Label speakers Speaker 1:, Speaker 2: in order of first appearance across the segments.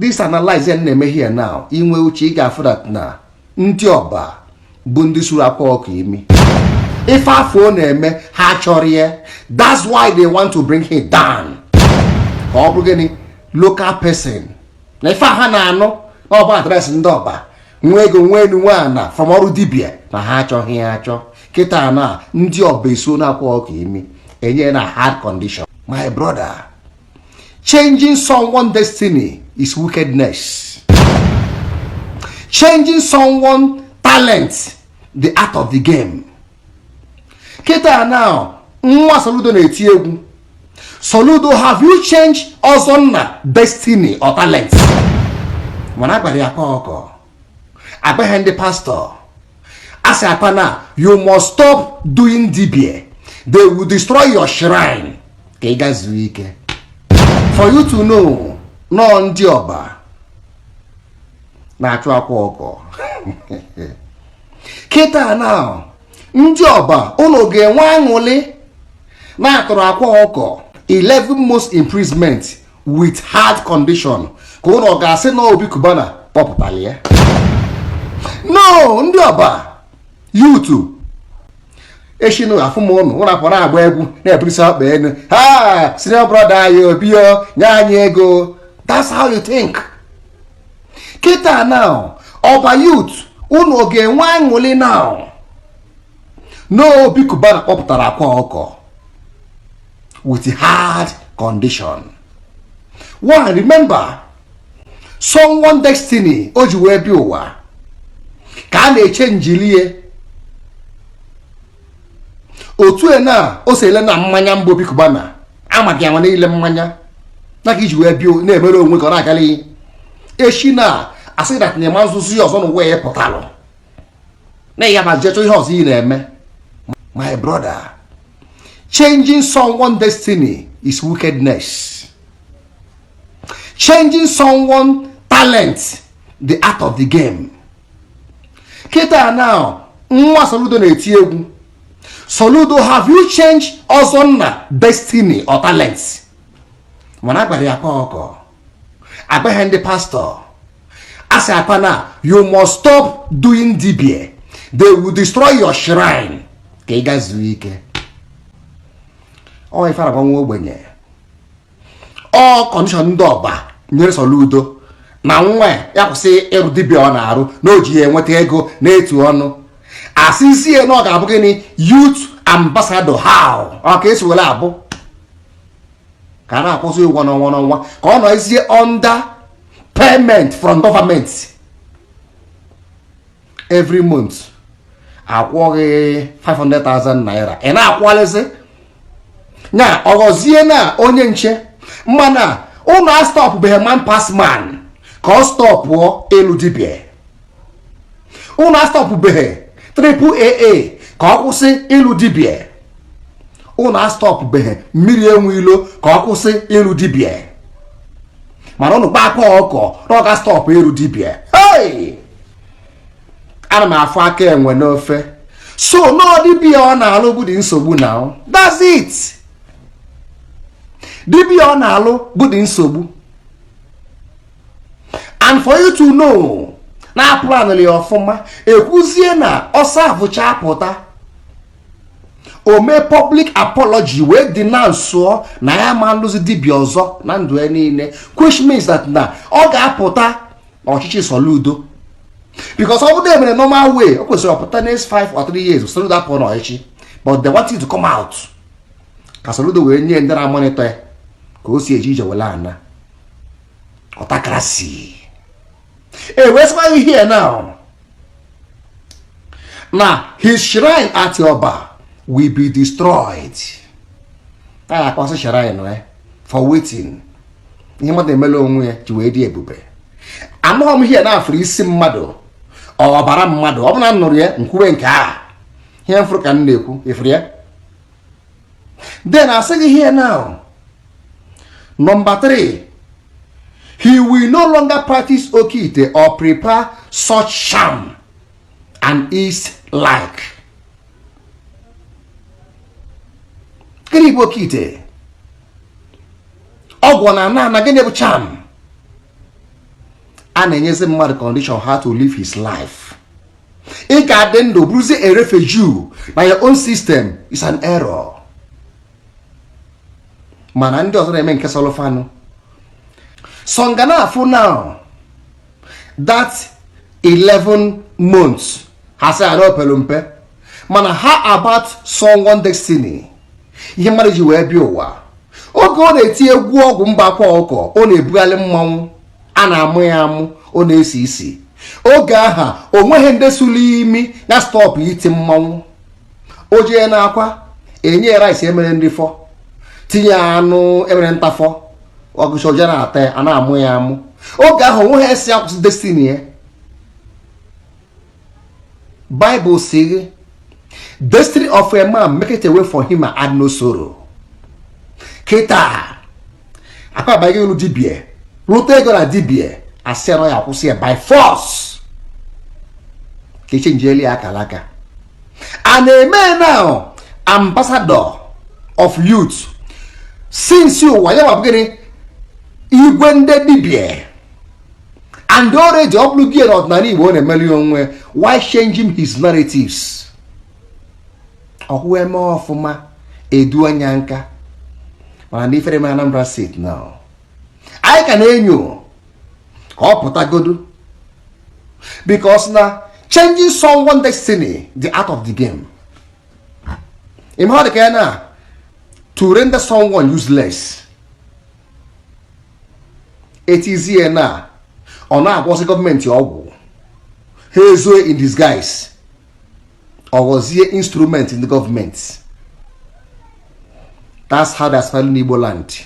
Speaker 1: This analyze na-eme here now, inwe uche, ị ga-afụ that na ndị Ọba bụ ndị suru Akwa Ọkụkọ imi. Ife afọ ọ na-eme, ha chọrọ ya. That's why they want to bring him down, ka ọ bụrụ gịnị? Local person na ife a ha na-anụ na ọba address ndị Ọba nwee ego, nwee enu, nwee ana from ọrụ dibịa, na ha achọghị ya achọ. Kịta na ndị Ọba eso na Akwa Ọkụkọ imi, enye na hard condition. My brother, changing someone destiny is wickedness. Changing someone talent, the art of the game. Kịta now, nwa Soludo na-eti egwu. Soludo, have you changed Ọzọnna destiny or talent? Mana agbara ya Akwa Ọkọ, agbaghị ndị pastor asị akpa na you must stop doing dibia, they will destroy your shrine, ka ị ga zuo ike. For you to know, nọọ ndị Ọba na-achụ Akwa Ọkọ. Kịta na ndị Ọba, unu ga-enwe aṅụlị na-atụrụ Akwa Ọkọ 11 months imprisonment with hard condition, ka unu ga-asị na Obi Cubana kpọpụtara ya? No, ndị Ọba yutu eshinu afụm ụnụ apụ na-agba egwu na-ebulisi ọkpa elu ha, senior brother anyị Obi o nye anyị ego. That's how you think. Kịta now, Ọba youth, unu ga-enwe aṅụlị now no Obi Cubana kpọpụtara Akwa Ọkọ with hard condition? One, remember, someone destiny o ji wee bịa ụwa ka a na-eche njilie otu e na o si ele na mmanya mbụ. Obi Cubana amaghị ama niile mmanya na ka iji wee bịa na-emere onwe ka ọ na-agali echi na asị that na ịma nzuzu ya ọzọ n'ụwa ya pụtalụ na ya ma jechọ ihe ọzọ ị na-eme. My brother, changing someone destiny is wickedness. Changing someone talent, the art of the game. Kịta now, nwa Soludo na-eti egwu. Soludo, have you changed Ọzọnna destiny or talent? Mana agbara ya Akwa Ọkọ, agbaghị ndị pastor asị akpa na you must stop doing dibia, they will destroy your shrine, ka ị ga zuo ike. Ọ ife agwa nwa ogbenye, ọ condition ndị Ọba nyere Soludo na nwa ya kwụsị ịrụ dibịa ọ na-arụ na o ji ya enweta ego na-etu ọnụ asịzie na ọ ga-abụ gịnị? Youth ambassador. How ọ ka esi were abụ ka a na-akwụsị ụgwọ n'ọnwa n'ọnwa, ka ọ nọzie under payment from government every month, akwụghị 500,000 naira, ị na-akwalịsị nya ọghọzie na onye nche. Mana ụnụ astopụbeghị man pass man ka ọ stopụọ ịlụ dibịa. Ụnụ astopụbeghị Triple AA ka ọ kwụsị ịlụ dibịa. Ụnụ astopụbeghị Mmiri Enwe Ilo ka ọ kwụsị ịlụ dibịa. Mana ụnụ gba Akwa Ọkọ na ọ ga stop ịlụ dibịa. Hey! Ana m afụ aka enwe n'ofe. So nọọ dibịa ọ na-alụ bụ dị nsogbu na that's it. Dibịa ọ na-alụ bụ dị nsogbu. And for you to know na planụrụ ya ọfụma, ekwuzie na ọsọ avụcha pụta, o mee public apology wee denounce na ya ma alụzi dibịa ọzọ na ndụ ya niile, which means that na ọ ga-apụta n'ọchịchị Soludo, because ọ bụrụ na emere normal way, o kwesịrị ọpụta next 5 or 3 years, Soludo apụọ n'ọchịchị. But they want you to come out ka Soludo wee nye ndị na-amonitor ya ka o si eje ije wele ana autocracy. E wee sịkwa here now na his shrine at Ọba will be destroyed. Ta akpọsị shrine for waiting ihe mmadụ emela onwe ya ji wee dị ebube. Amaghị m ihe na-afụrụ isi mmadụ, ọbara mmadụ. Ọ bụ na m nụrụ ya nkwuwe nke a, ihe m fụrụ ka m na-ekwu ifuru ya. Then asị gị here now, number 3, he will no longer practice oke ite or prepare such sham and is like. Gịnị bụ oke ite? Ọgwụ na ana ana. Gịnị bụ charm? A na-enyezi mmadụ condition how to live his life. Ị ga-adị ndụ bụrụzie a refugee na your own system is an error. Mana ndị ọzọ na-eme nke sọlụfanụ so nga na-afụ now that 11 months ha sị ana opelu mpe. Mana how about someone destiny, ihe mmadụ ji wee bịa ụwa? Oge ọ na-eti egwu ọgwụ mba akwa ọkọ, ọ na-ebugharị mmanwụ a na-amụ ya amụ, ọ na-esi isi. Oge aha o nweghị ndị sụrụ imi ya stop iti mmanwụ. O jee n'akwa enye ya rice emere nri fọ, tinye anụ emere ntafọ, ọgụcha oje na-ata ya, a na-amụ ya amụ. Oge ahụ onweghị esi akwụsị destiny ya. Bible sị, "Destiny of a man make it a way for him and add no sorrow." Kịta akwa abaghị elu dibie rute ego na dibie asị ya akwụsị ya by force ka echenjieli ya akara aka. A na-eme now ambassador of youth since ụwa ya bụ gịnị? Igwe ndị dibie. And already ọ bụrụ gị n'ọdịnala Igbo, ọ na-emeli onwe. Why changing his narratives? Ọkwụ eme ọfụma edu anya nka. Mana ndị ifere mere Anambra State now, anyị ka na-enyo ka ọ pụtagodu, because na changing someone destiny, the art of the game, ime ọ dị ka ya na to render someone useless. Etizie na ọ na-agwọsị gọọmenti ọgwụ ha ezoe in disguise, ọ ghọzie instrument in the government. That's how they're spelling Igbo land.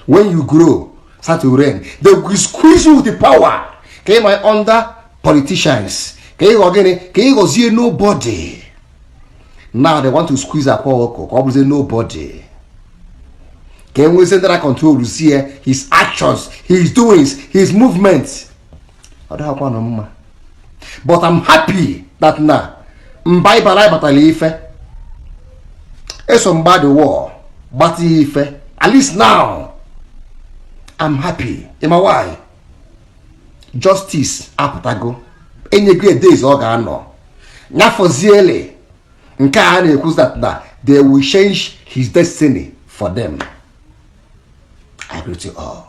Speaker 1: When you grow, start to reign, they will squeeze you with the power ka ị nọ under politicians, ka ị ghọ gịnị? Ka ị ghọzie nobody. Now they want to squeeze Akwa Ọkụkọ ka ọ bụzie nobody, ka e nwezie ndị na control sie his actions, his doings, his movements. Ọ dịghịkwa nụ mma, but I'm happy that na mba ịbara ịbatara ife eso mgba the war gbata ife. At least now I'm happy. Ịma why? Justice apụtago, enyego ya days ọ ga-anọ nyafọziele. Nke a na-ekwu that na they will change his destiny for them. I greet you all.